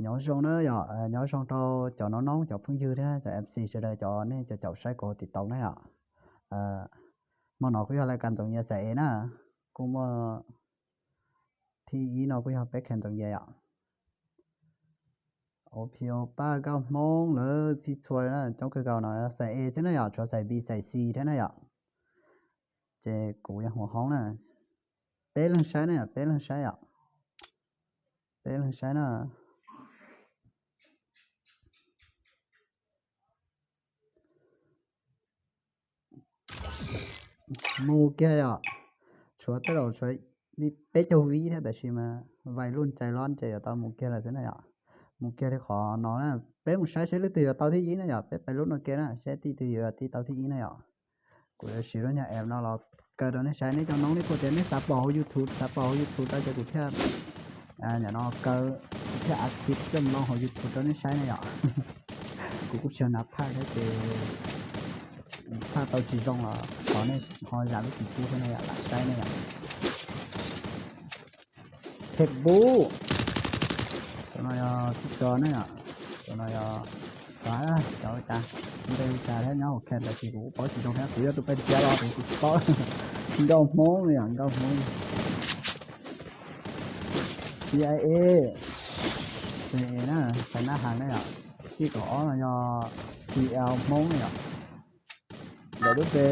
Nyob zoo na yom, nyob zoo rau cov noob noob, cov phooj ywg thiab cov M C sawv daws, cov nej cov caum saib kuv hauv TikTok na yom. Hmo no kuj yog laj kab Ntxoov Yias xais es na, kuj muaj thib ib no kuj yog peb khees Ntxoov Yias yom. Au phiu pab nkauj Hmoob lawv txhij txhua na, coob kawg nkaus no xais es xwb na yom, tshuav xais B xais C thiab na yom. Ces kuv yog hua hoob na, peb leeg saib na yom, peb leeg saib yom, peb leeg saib na. Mus kiag yom, tshuav tej zaum tshuav li peb caug vib thiab tab sis mas vais luj cais lob ces yuav tau mus kiag lawm xwb na yom. Mus kiag li qhov no na, peb mus saib seb leej twg yuav tau thib ib na yom, peb pais lub no kiag na, seb leej twg yuav tau thib ib na yom. Kuv yuav siv lub nyuag app no los kaw rau nej saib, nej cov noob nej puas tias nej xav pom hauv YouTube, xav pom hauv YouTube tau ces kuv thiaj, nim no kaw, kuv thiaj active coj mus loo hauv YouTube rau nej saib na yom. Kuv kuj tsis nav phaj thiab ces phaj tau tsis zoo los thov nej ho zam lub txim pub thiab na yom, lam saib na yom. Thej pub, cov no yog tib co na yom, cov no yog cov ua cas, nte ua cas thiab nyob hauv khees tab sis kuv kuj paub tsis zoo thiab, kuv yog tus pem tiav los kuv tsis paub. Nkauj Hmoob na yom, nkauj Hmoob. CIA, na, fais nab has na yom. Tij kaum ob no yog TL Hmoob na yom. Lawv lub npe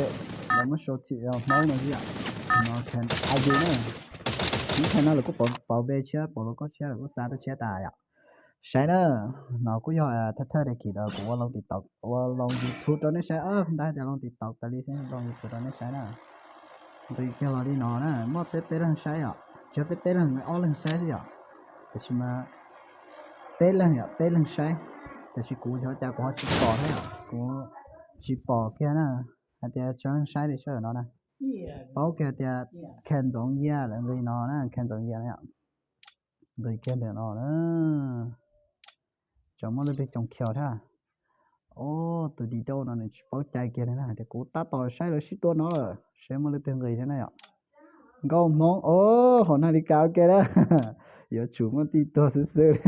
lawv muab sau TL Hmoob no xwb yom. No khees ID na. Ib khees no lawv kuj pauv npe tshiab, pauv lub koj tshiab, lawv kuj xa tuaj tshiab tas yom. Saib na, no kuj yog thawj thawj daim khiv ntawd kuv ua loo TikTok, ua loo YouTube rau nej saib, ntag tias loo TikTok tas li xwb, loo YouTube rau nej saib na. Nqis kiag los li no na, muaj peb peb leeg saib yom, tsis yog peb peb leeg, ob leeg saib xwb yom. Tab sis mas peb leeg yom, peb leeg saib, tab sis kuv xyov cas kuv ho tsis pom thiab yom, kuv tsis pom kiag na, hais tias tsawg leeg saib li sawb no na. Paub kiag tias khees Ntxoov Yias lawv nqis no na, khees Ntxoov Yias na yom. Nqis kiag ntawm no na. Tseem muaj leej twg coom khiav thiab. Ob, tus di dau no nws tsis paub cai kiag li na, hais tias kuv tab tom saib lawv sib tua no lawm, saib muaj leej twg nqis thiab na yom. Nkauj Hmoob, ob, hauv na li kas ua ke na. Yuav tsum muaj tib tug xwb xwb li.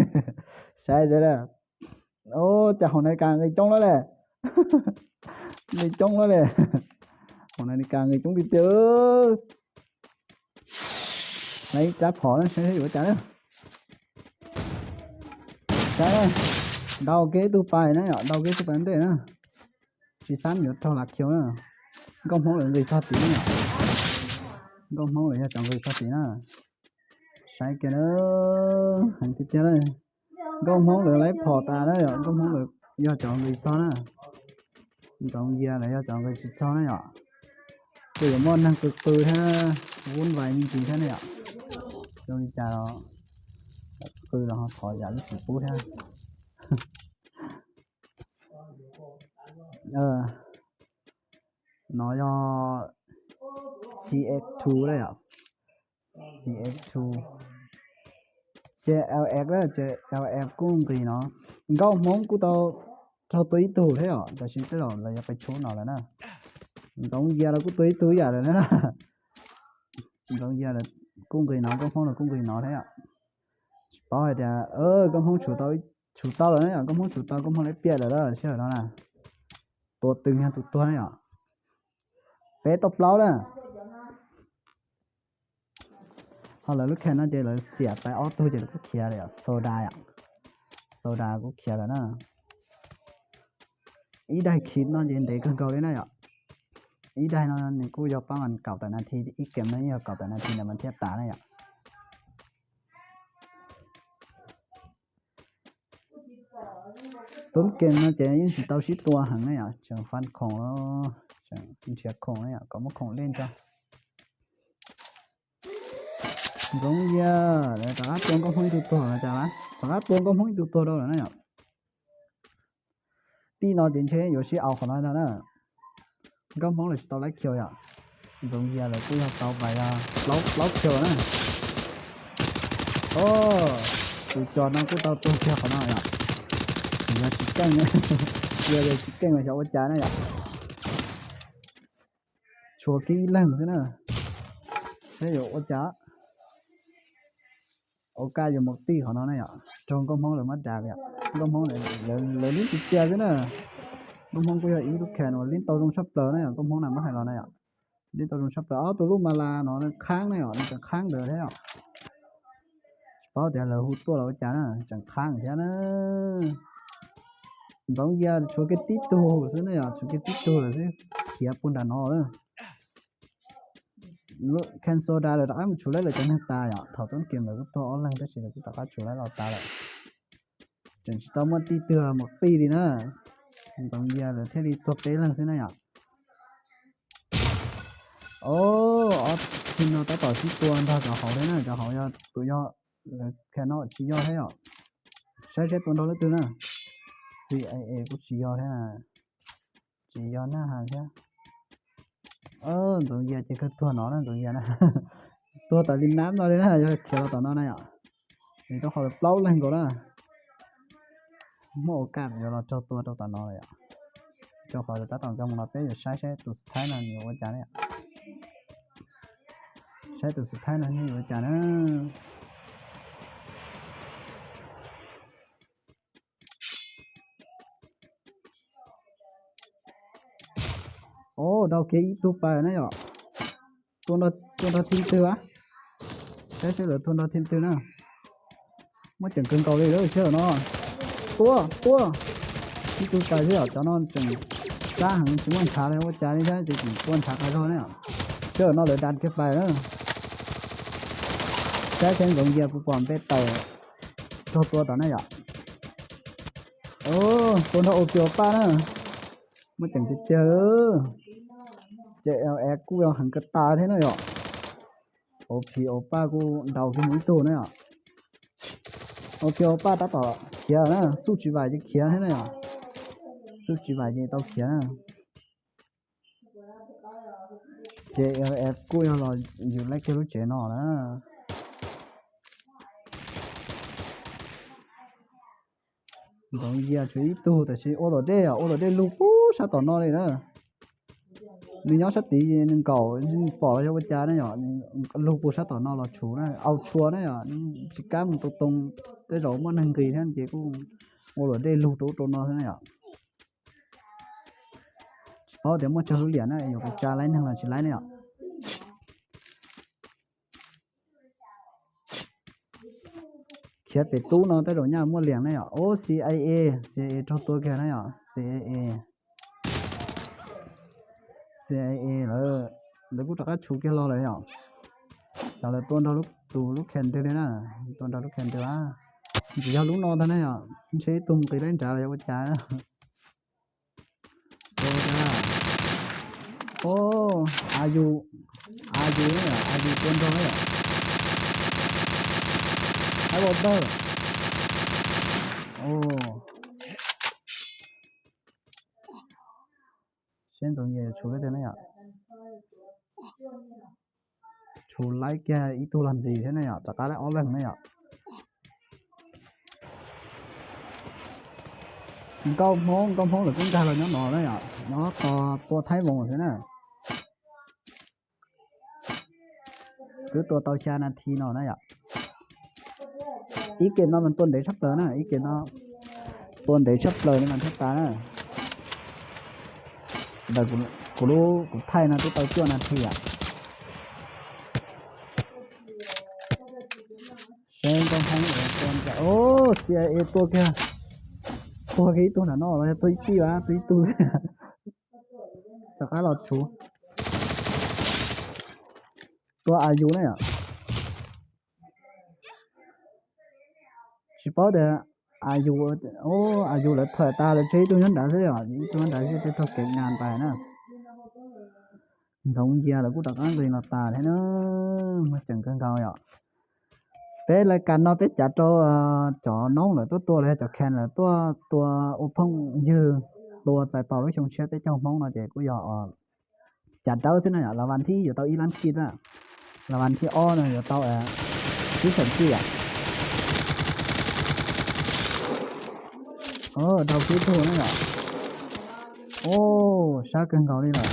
Saib saib na. Ob, cas hauv na li kas nqis coob lawm le. Nqis coob lawm le. Hauv na li kas nqis coob tiag tiag. Laiv ib rab phom na, saib yuav ua cas na. Saib, ntaus kiag ib tug pais na yom, ntaus kiag ib tug pais ntej na. Tsis xav yuav raug lam khiaus na. Nkauj Hmoob lawv nqis txog tid na yom. Nkauj Hmoob lawv yog cov nqis txog tid na. Saib kiag na, heev tiag tiag na. Nkauj Hmoob lawv laib phom tas na yom, Nkauj Hmoob lawv yog cov nqis txog na. Ntxoov Yias lawv yog cov nqis tsis txog na yom. Kuj yuav muaj neeg qw qw thiab, vuj vais me ntsis thiab na yom. Zoo li cas los qw los ho thov zam lub txim pub thiab. No yog G X two na yom. G X two. Ces L X na, ces L X kuj nqis no. Nkauj Hmoob kuj tau raug tua ib tug thiab yom, tab sis tej zaum lawv yuav pais tshub no lawm na. Ntxoov Yias los kuj tua ib tug ib yam lawm na. Ntxoov Yias lawv kuj nqis no, Nkauj Hmoob los kuj nqis no thiab yom. Tsis paub hais tias Nkauj Hmoob tshub tau, tshub tau lawm na yom, Nkauj Hmoob tshub tau, Nkauj Hmoob lawv piam lawm na sij hawm no na. Tua twg yog tus tuag na yom. Peb tau plaub na. Ho lawv lub khees no ces lawv xiam tau ob tug ces lawv kuj khiav lawm yom, Soda yom. Soda kuj khiav lawm na. Ib daim khiv no ces ntev kawg nkaus li na yom. Ib daim no nws kuj yog pab mas kaum tawm nas this, ib kem no yeej yog kaum tawm nas this ntawd mas thiaj tas na yom. Tub kem no ces yeej tsis tau sib tua heev na yom, tseem fab khoom, tseem nrhiav khoom na yom, kom muaj khoom lej ntag. Ntxoov Yias lawv rov qab tua Nkauj Hmoob ib tug tuag no cas, rov qab tua Nkauj Hmoob ib tug tuag rau lawm na yom. Tij no ces ntshe yuav sib au qhov no ntag na. Nkauj Hmoob lawv tsis tau laib khiaus yom. Ntxoov Yias lawv kuj yog tau pais plaub khiaus na. Tus cos no kuj tau tuag kiag qhov no yom. Yog tsis keej, yog tsis keej mas xyov ua cas na yom. Tshuav kiag ib leeg xwb na, seb yuav ua cas. Ua kaj yuav mus tij qhov no na yom, raug nkauj Hmoob lawv muab dav yom. Nkauj Hmoob lawv lib tsis txiaj xwb na. Nkauj Hmoob kuj yog ib lub khees uas lib tau zoo tshaj plaws na yom, nkauj Hmoob na muab hais los na yom. Lib tau zoo tshaj plaws. Ob tug lub mas las no nws qhaab na yom, nws tseem qhaab ntawd thiab yom. Tsis paub tias lawv hu tuaj los ua cas na, tseem qhaab thiab na. Ntxoov Yias tshuav kiag tib tug xwb ne yom, tshuav kiag tib tug lawm xwb, khiav puag nram no lawm. Cancel da lawm rov qab mus tshuav lawv cov neeg tas yom, thaum tub kiag lawv kuj tuag ob leeg tab sis lawv kuj rov qab tshuav lawv los tas lawm. Tseem tsis tau muaj tij twg mus qij li na. Ntxoov Yias lawv thiaj li tuag peb leeg xwb na yom. Ob team no tab tom sib tua nrog cov hauv thiab na, cov hauv yog tus yog, lawv kha no tsis yog thiab yom. Saib saib tua nrog leej twg na. CIA kuj tsis yog thiab, tsis yog na has thiab. Ntxoov Yias ces kawg tuag no na, Ntxoov Yias na. Tuag tas li nab no li na, yog khiav los tom no na yom. Nws rau qhov lawv plaub leeg nkaus na. Muaj ua kaj yuav los raug tua rau tom no lawm yom. Rau qhov lawv tab tom nkag mus no peb yuav saib saib tus xub thaib no nws yuav ua cas na yom. Saib tus xub thaib no nws yuav ua cas na. Au, dau kiag ib tug pais na yom. Tua nrog team twg a? Saib seb lawv tua nrog team twg na. Muaj ceem kawg nkaus li lawm sij hawm no. Tua, tua. Ib tug pais xwb yom, cov no tseem sab heev tsis muaj ntshav li ua cas li thiab ces tseem tua ntshav qas zog na yom. Sij hawm no lawv da kiag pais na. Saib seb Ntxoov Yias puas pom npe tawm raug tua tom na yom. Tua nrog Au Phi Au Paj na. Muaj ceem tiag tiag. Ces es kuj yog heev kawg tas thiab na yom. Au Phi Au Paj kuj ntaus kiag mus ib tug na yom. Au Phi Au Paj tab tom khiav na, xub tsis vaim ces khiav thiab na yom. Xub tsis vaim ces tau khiav na. Ces es kuj yog los yus laib kiag lub tsev no na. Ntxoov Yias tshuav ib tug tab sis ua luam dej, ua luam dej lug puag sab tom no li na. Nws nyob sab tid nws nkaum pom los yog ua cas na yom, lug puag sab tom no los tshuav na, au tshua na yom, tsis kam mus tau too, tej zaum muaj neeg nqis thiab ces kuj ua luam dej lug rau ub rau no xwb na yom. Tsis paub tias muaj tsawg lub liam na, yuav kuv tsa laib neeg los tsis laib na yom. Khiav pem tub no tej zaum nyaj muaj liam na yom. Ub, CIA, CIA raug tua kiag na yom, CIA. CIA lawv, lawv kuj rov qab tshuv kiag los lawm yom. Cov lawv tua nrog tus lub khees twg li na, tua nrog lub khees twg a. Tsis yog lub no ntag na yom, ntshe ib tug nqis laib nrad los yog ua cas. Ua cas, o, a yus, a yus na yom, a yus tua nrog na yom. Hais los dawg. O, seb Ntxoov Yias tshuv lawm tiag na yom. Tshuv laib kiag ib tug los ntxiv thiab na yom, rov qab laib ob leeg na yom. Nkauj Hmoob, nkauj Hmoob lawv kuj nkag los nyob no na yom, nyob tos tua Thaib Voos xwb na. Twb tua tau xya nas this no na yom. Ib kem no mas tua ntev tshaj plaws na, ib kem no tua ntev tshaj plaws li mas thiaj tas na. Ntawm kuv lub kuv thaij no twb tau cuaj nas this yom. Seb nkauj Hmoob tua, o, CIA tua kiag, tua kiag ib tug nram no los yog tua ib tij a, tua ib tug. Rov qab los tshuv. Tua a yus na yom. Tsis paub tias a yus, a yus lawv thuam tas lawv tseg ib tug nyob nrad xwb yom, ib tug nyob nrad xwb tej tug kev nkas ntais na. Ntxoov Yias lawv kuj rov qab nqis los tas thiab na, muaj ceem kawg nkaus yom. Peb laj kas no peb cav rau cov noob lawv tuaj tua los yog cov khees lawv tuaj tua ua phooj ywg tua txais tos lub xyoo tshiab peb caug Hmoob no ces kuj yog cav dawb xwb na yom, las vas thib yuav tau ib lab kij na, las vas thib ob no yuav tau tsib xeem kij yom. Dau tib tug na yom. Sab kawg nkaus li lawm.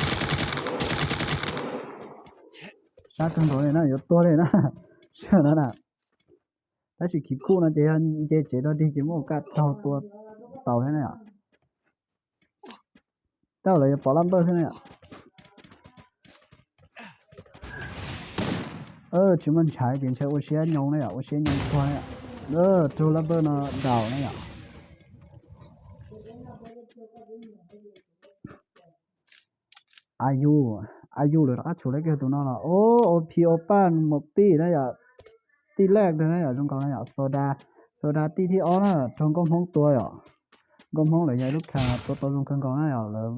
Sab kawg nkaus li na, yuav tuag li na. Sab no na. Tab sis khib khuj no ces yog nce tsev rau dig ces muaj kaj raug tua tau thiab na yom. Tab lawv yuav pom laj npawj xwb na yom. Tsis muaj ntshav ces ntshe ua siab nyoo na yom, ua siab nyoo tuag na yom. Raug laj npawj no daus na yom. A yus, a yus lawv rov qab tshuav lawv kiag tus no los, o, o phi o paj mus tij na yom, tij lej na yom, zoo nkaus na yom, soda, soda tij thib ob na, raug nkauj hmoob tua yom. Nkauj hmoob lawv yog ib lub kha tua tau zoo kawg nkaus na yom, lawv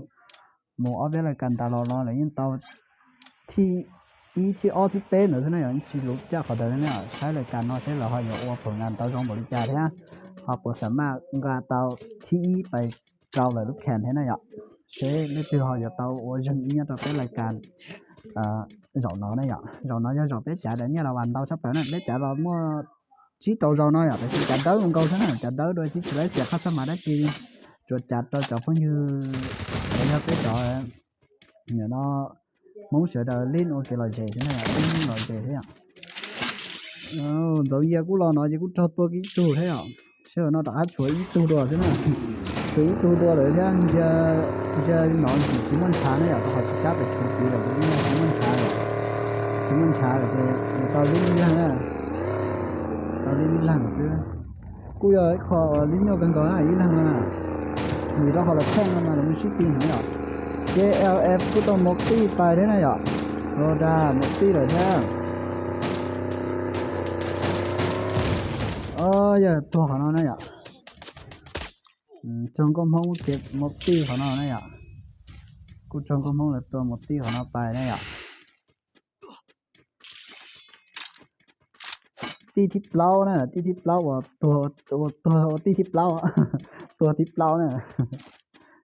mus ob peb lais kas tas los no lawv yeej tau thib ib thib ob thib peb ntawd xwb na yom, tsis luv caj qhov ntawd na yom. Saib lais kas no seb lawv ho yuav ua phom nkas tau zoo npaum li cas thiab ho puas xam maj nqa tau thib ib pais rau lawv lub kha thiab na yom. Seb leej twg ho yuav tau ua zeeg ib nyob rau peb lais kas zaum no na yom. Zaum no yog zaum peb cav daim nyiaj los vas ntau tshaj plaws na, peb cav los muaj tsib rau zaus no yom, tab sis cav dawb nkaus xwb na, cav dawb dua tsis tsis laib xiam qhab txhab mas dab tsi, tsuas cav rau cov phooj ywg uas yog peb cov nim no Hmoob sawv daws lib ua kev lom zem xwb na, lib lom zem thiab yom. Ntxoov Yia kuj los no ces kuj raug tua kiag ib tug thiab yom. Sij hawm no rov qab tshuav ib tug dua xwb na, tshuav ib tug dua lawm thiab. Ntsia, ntsia no ntxim tsis muaj ntshav na yom, rau qhov tsis kab pem tshuav tid lawm ces tsis muaj ntshav lawm, tsis muaj ntshav lawm ces tau lib ib leeg na, tau lib ib leeg xwb. Kuj yog ib qho uas lib nyuaj kawg nkaus na ib leeg no na, vim rau qhov lawv pheej no mas lawv mus sib ti heev yom. Ces L F kuj tau mus tij pais thiab na yom, Roda mus tij lawm thiab. Yog tuag qhov no na yom, raug nkauj hmoob mus tij qhov no na yom, kuj raug nkauj hmoob lawv tua mus tij qhov no pais na yom. Tij thib plaub na, tij thib plaub uas tuag, uas tuag ua tij thib plaub, tuag thib plaub na.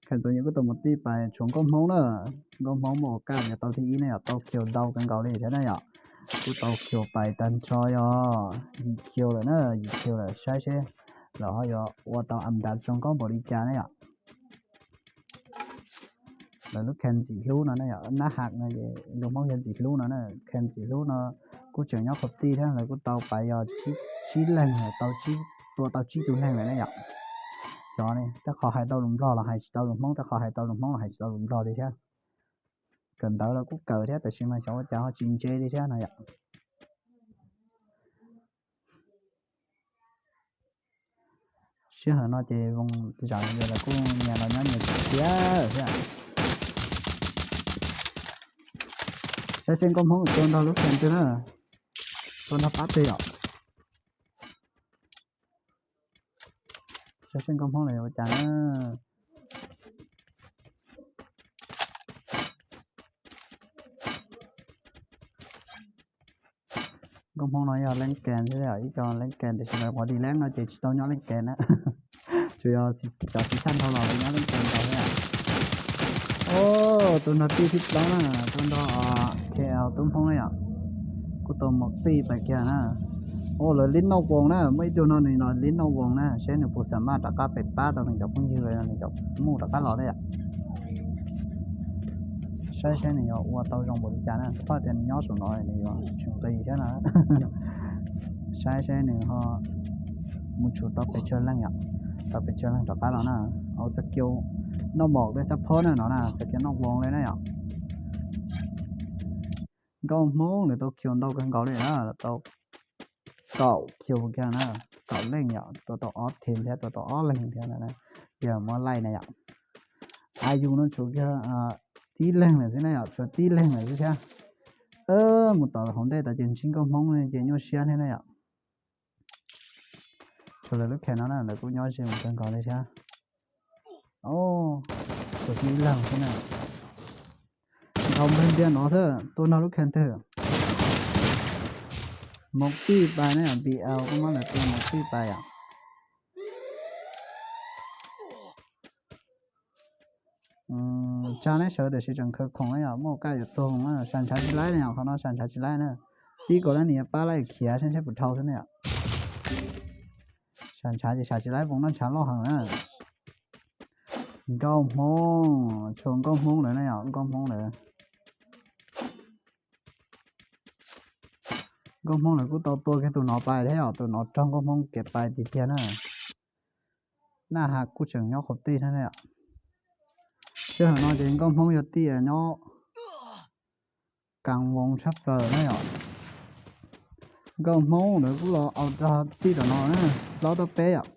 Khas ntxoov yus kuj tau mus tij pais tshuav nkauj hmoob na, nkauj hmoob muaj ua kaj yuav tau thib ib na yom, tau khiu ntau kawg nkaus li thiab na yom. Kuj tau khiu pais tag nrho yog yim khiu lawm na, yim khiu lawm, saib seb lawv ho yuav ua tau am ntav zoo nkauj npaum li cas na yom. Lawv lub kha ntxim hlub no na yom, nab has no es lus Hmoob yog ntxim hlub no na, kha ntxim hlub no kuj tseem nyob qhov tij thiab, lawv kuj tau pais yog tsib leeg, tau, tua tau tsib tug neeg lawm na yom. Cov ne, tej qhov hais tau lus Nplog los hais tsis tau lus Hmoob, tej qhov hais tau lus Hmoob los hais tsis tau lus Nplog li thiab. Kawm ntawv los kuj kawm thiab, tab sis mas xyov ua cas ho tsis ntse li thiab no yom. Sij hawm no ces voos zaum ces lawv kuj nyias los nyob nyias tsev thiab thiab. Saib seb nkauj Hmoob tua nrog lub khees twg na, tua nrog pab twg yom. Saib seb nkauj Hmoob lawv yuav ua cas na. Nkauj Hmoob no yog leej kas thiab, ib co leej kas, tiam sis lawv qhuav delete no ces tsis tau nyob leej kas na. Tsuas yog cov tsis tshaj dhau los lawv nyob leej kas nkaus thiab. Tua nrog tij thib plaub na, tua nrog K L tub Hmoob na yom. Kuj tua mus tij pais kiag na. Ua lawv lib noj voos na, muaj ib tug no nws los lib noj voos na, seb nws puas xam maj rov qab pem pab tau nws cov phooj ywg los nws cov muj rov qab los na yom. Saib seb nws yuav ua tau zoo npaum li cas na, thoj tias nws nyob saum no nws yuav tsis nqis thiab na. Saib seb nws ho mus tshum tau pes tsawg leej yom, tau pes tsawg leej rov qab los na. Au, xa kiu noj mom li xab phob na no na, xa kiu noj voos li na yom. Nkauj Hmoob nws tau khiu ntau kawg nkaus li na, tau kaum khiu kiag na, kaum leej yom, tua tau ob team thiab, tua tau ob leeg thiab na, yog muab laij na yom. A yus no tshuav kiag tib leeg lawm xwb na yom, tshuav tib leeg lawm xwb thiab. Mus tom hauv ntej tod ces ntsib Nkauj Hmoob ces nyuaj siab thiab na yom. Tshuav lawv lub khees no na, lawv kuj nyob ze mus kawg nkaus li thiab. Tshuav tib leeg xwb na. Nkaus npawg ntiag no xwb, tua nrog lub khees twg. Mus tij pais na yom, B L kuj muab lawv tua mus tij pais yom. Tsag neb sawv tiam sis tseem khaws khoom na yom, muaj kaj yuav tuag na, sam ntshav tsis laib na yom, qhov no sam ntshav tsis laib na. Tib kaum lab nim pab laij khiav seb seb puas dhau xwb na yom. Sam ntshav ces sam tsis laib, voos noj ntshav loj heev na. Nkauj Hmoob, tshuav Nkauj Hmoob lawm na yom, Nkauj Hmoob lawm. Nkauj Hmoob lawv kuj tau tua kiag tus no pais thiab yom, tus no raug Nkauj Hmoob kev pais tiag tiag na. Naj Haj kuj tseem nyob qhov tej thiab na yom. Sij hawm no ces Nkauj Hmoob yog tij nyob Kas Voos tshaj plaws na yom. Nkauj Hmoob lawv kuj los aus rog tij tom no na, plaub tau peb yom.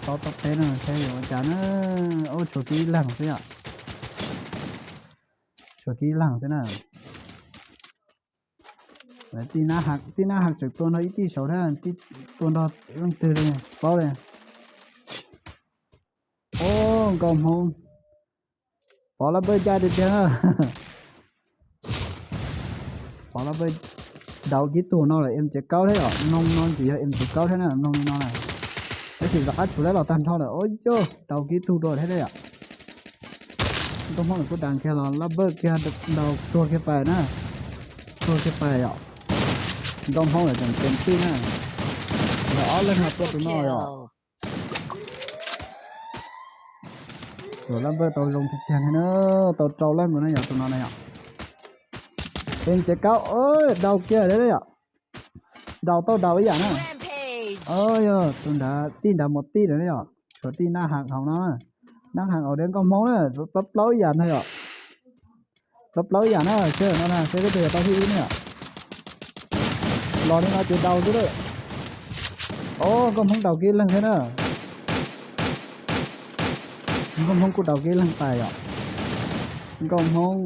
Plaub tau peb no saib yuav ua cas na. Ub, tshuav kiag ib leeg xwb yom. Tshuav kiag ib leeg xwb na. Lawv tij Naj Haj, tij Naj Haj tseem tua nrog ib tij saud thiab, tij tua nrog leej twg li paub li. Ub, Nkauj Hmoob, Pov Lab Npawj caj tiag tiag na. Pov Lab Npawj daus kiag tug no lawm em cev kaub thiab yom, mloog no tsis yog em cev kaub thiab na, mloog li no na. Tab sis rov qab tshuav lawv los tag nrho lawm, ub yog daus kiag tug dua thiab yom. Nkauj Hmoob lawv kuj das kiag los Lab Npawj kiag daus tuag kiag pais na. Tuag kiag pais yom. Nkauj Hmoob lawv tseem ceev tij na. Lawv ob leeg no tua tus no yom. Tus Lab Npawj tau zoo tiag tiag na, tau rau leej nkaus na yom, tus no na yom. Em cev kaub, daus kiag thiab yom. Daus tau daus ib yam na. Yog tus nrad, tij nrad mus tij lawm na yom, tshuav tij Naj Haj hauv no na. Naj Haj hauv thiab Nkauj Hmoob na, plaub plaub ib yam ntag yom. Plaub plaub ib yam na, seb no na, seb leej twg yuav tau thib ib na yom. Los li no ces daus xwb lawm. Ub, Nkauj Hmoob daus kiag leeg thiab na. Nkauj Hmoob kuj daus kiag leeg pais yom. Nkauj Hmoob,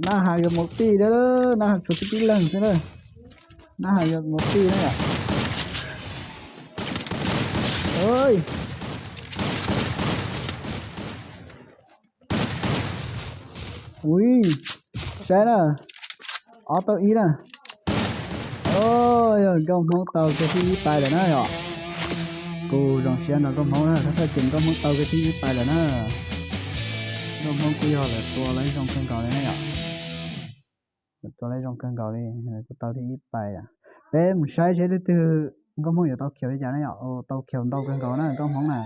Naj Haj yuav mus tij thiab, Naj Haj tshuav kiag tib leeg xwb na. Naj Haj yuav mus tij na yom. Ui, saib na, ob tau ib na. Yog Nkauj Hmoob tau kiag thib ib pais lawm na yom. Kuj zoo siab nrog Nkauj Hmoob na, thaj thaj ces Nkauj Hmoob tau kiag thib ib pais lawm na. Nkauj Hmoob kuj yog lawv tua lawv zoo kawg nkaus li na yom. Lawv tua lawv zoo kawg nkaus li, lawv kuj tau thib ib pais yom. Peb mus saib seb leej twg Nkauj Hmoob yuav tau khiav li cas na yom. Tau khiav ntau kawg nkaus na Nkauj Hmoob na.